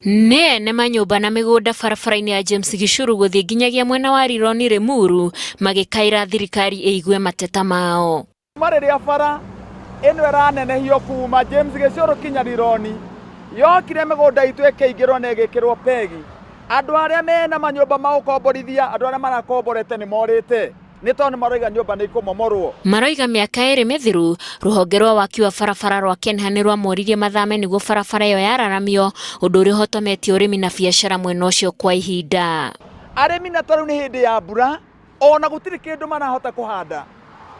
Nĩ ene manyũmba na mĩgũnda barabara-inĩ ya James Gichuru gũthiĩ nginyagia mwena wa Rironi Limuru magĩkaĩra thirikari ĩigue mateta mao. Kuma rĩrĩa bara ĩno ĩranenehio kuma James Gĩcũrũ kinya Rironi yokire mĩgũnda itũ ĩkĩingĩrwo na ĩgĩkĩrwo pegi. Andũ arĩa mena manyũmba ma gũkomborithia, andũ arĩa marakomborete nĩ morĩte nĩ tondũ nĩ maroiga nyũmba nĩ ikũmomorwo. Maroiga mĩaka ĩrĩ mĩthiru, rũhonge rwa waki wa barabara rwa KENHA nĩ rwamoririe mathame nĩguo barabara ĩyo yararamio, ũndũ ũrĩa ũhotometie ũrĩmi na biacara mwena ũcio kwa ihinda. Arĩmi na tarĩu nĩ hĩndĩ ya mbura ona gũtirĩ kĩndũ marahota kũhanda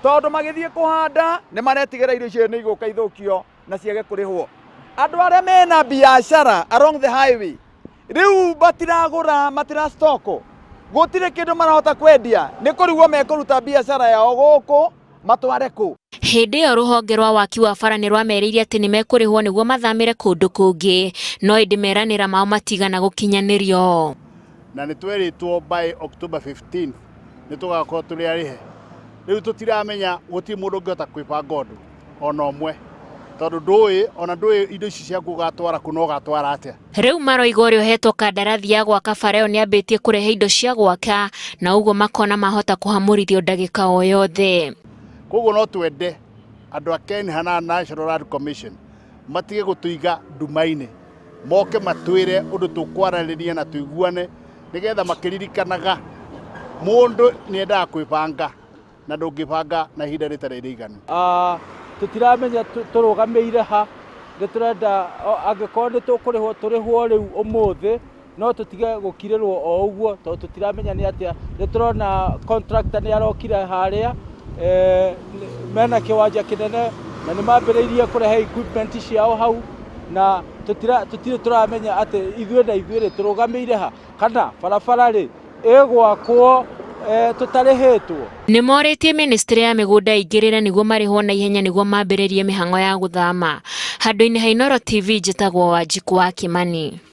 tondũ magĩthiĩ kũhanda nĩ maretigĩra irio icio nĩ igũka ithũkio na ciage kũrĩhwo. Andũ arĩa mena biacara along the highway rĩu matiragũra, matira stock, gũtirĩ kĩndũ marahota kwendia, nĩ kũrigwo mekũruta biacara yao gũkũ matware kũ. Hĩndĩ ĩyo rũhonge rwa waki wa bara nĩ rwamerĩire atĩ nĩ mekũrĩhwo nĩguo mathamĩre kũndũ kũngĩ, no ĩndĩ meranĩra mao matigana gũkinyanĩrio. Na nĩ twerĩtwo by October 15 nĩ tũgakorwo tũrĩ arĩhe. Rĩu tũtiramenya, gũtirĩ mũndũ ũngĩhota kwĩbanga ũndũ ona ũmwe, tondũ ndũĩ ona ndũĩ indo ici ciaku ũgatwara kũ na ũgatwara atĩa. Rĩu maroiga ũrĩa ũhetwo kandarathi ya gwaka bara ĩyo nĩambĩtie kũrehe indo cia gwaka na ũguo makona mahota kũhamũrithio ndagĩka o yothe. Koguo no twende andũ a KENHA na National Land Commission matige gũtũiga nduma-inĩ, moke matwĩre ũndũ tũkwaranĩria na tũiguane nĩgetha makĩririkanaga mũndũ nĩendaga kwĩbanga na ndũngĩbanga na ihinda rĩtarĩ rĩiganu. Tũtiramenya tũrũgamĩire ha, nĩ tũrenda angĩkorwo nĩ tũkũrĩhwo tũrĩhwo rĩu ũmũthĩ, no tũtige gũkirĩrwo o ũguo tondũ tũtiramenya nĩ atĩa. Nĩ tũrona contractor nĩ arokire harĩa, mena kĩwanja kĩnene na nĩ mambĩrĩirie kũrehe equipment ciao hau, na tũtirĩ tũramenya atĩ ithuĩ na ithuĩ rĩ tũrũgamĩire ha, kana barabara rĩ ĩgwakwo tũtarĩhĩtwo. Nĩ morĩtie mĩnĩstrĩ ya mĩgũnda ĩingĩrĩre nĩguo marĩhwo na ihenya nĩguo mambĩrĩrie mĩhang'o ya gũthama. Handũ-inĩ ha Inooro TV njĩtagwo Wanjikũ wa Kĩmani.